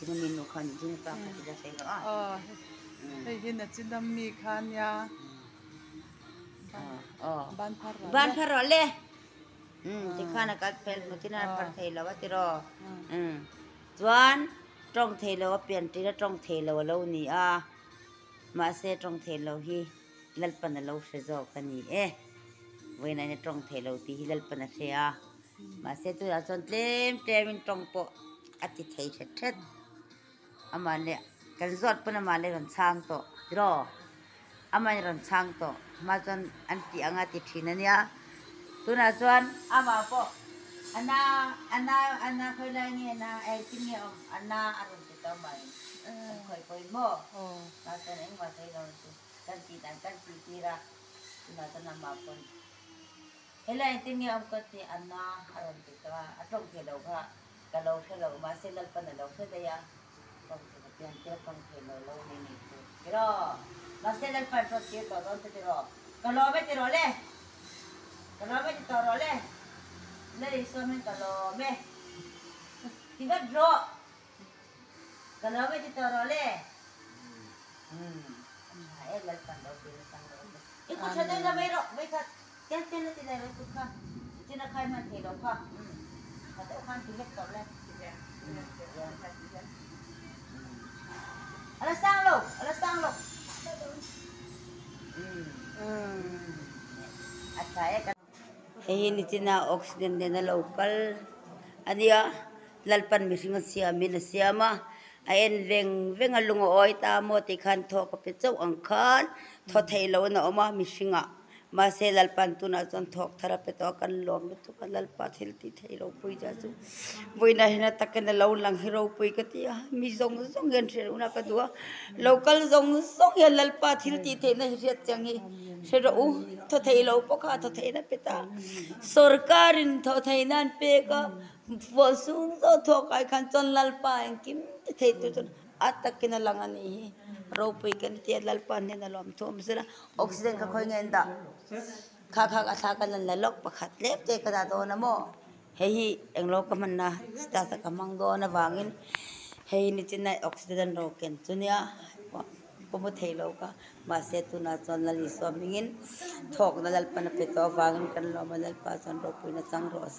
Nichina mi nu kha nichina pa kha ti la sawi lo a. Aw hei hi nachina mi kha nia. Ban phar rawh le. Ban phar rawh le. Tikhan a kal fel hmu tin a phar thei lo a tiraw. Chuan tawng thei lo a pian tir a tawng thei lo a lo ni a. Mahse tawng thei lo hi Lalpan a lo hre zawk a ni e. Vawiin a tawng thei lo tih hi Lalpan a hre a. Mahse tunah chuan tlem tlemin tawng pawh a ti thei thet thet. Amah leh kan zawt pawn amah leh rawn chhang tawh tiraw? Amah in rawn chhang tawh hma chuan an tih anga ti thin a nia. Tunah chuan amah pawh ana ana ana khawi lai nge na engtin nge awm ana a rawn ti tawh mai. Kan khawi pawi maw? Hma chuan engmah sawi lo chu kan tih dan kan tih tir a tunah chuan amah pawn Helai engtin nge awm ka ti a na a rawn ti tawh a, a tawng thei lo kha ka lo hre lo mahse Lalpan a lo hre daih a, tawng thei lo pian tir tawng thei lo lo nei nei chu tiraw mahse Lalpan hrawt tir tawh dawn che tiraw ka lawm e tiraw le ka lawm e ti tawh rawh le Lal Isua hming ka lawm e ti vat rawh ka lawm e ti tawh rawh le umm a tha e Lalpan lo pui na chang rawh che i kut tha daih la mai rawh vawikhat. Tel tel a ti leh rei kut kha chin a khai hman thei lo kha tha deuh khan ti vek tawh le. A la sang lo, a la sang lo. A tha e kan. Hei hi nichina oxygen nen a lo kal a nia, Lalpan mihring a siamin a siam a, a en veng veng a lung a awi ta maw tih khan thawk a pe chauh ang khan thaw theih loh in a awm a mihringah. Mahse Lalpan tunah chuan thawk thar a pe tawh a, kan lawm lutuk a, Lalpa thil tih theih ropui zia chu vawiinah hian a takin a lo lang hi ropui ka ti a, mi zawng zawng hian hriat hunah ka duh a, lo kal zawng zawng hian Lalpa thil tih theihna hi hriat chiang hi hre rawh u, thaw thei lo pawh kha thaw theihna pe ta, sawrkarin thaw theihna an pek a, fuah sung zawk thawk ai khan chuan Lalpa engkim ti thei tur chuan A takin a lang a nih hi. Ropui kan tia Lalpa hnena lawmthu awm zir a, oxygen kha khawi nge an dah? Kha kha ka thla ka lan la lawk pakhat tlem te ka dah dawn a maw? Hei hi englo ka hmanna status a ka hmang dawn avangin hei nichinai oxygen an ro ken chu nia pawm a theih loh kha mahse tunah chuan Lal Isua hmingin thawkna Lalpan a pe tawh avangin kan lawm a Lalpa chuan ropuina chang rawh se.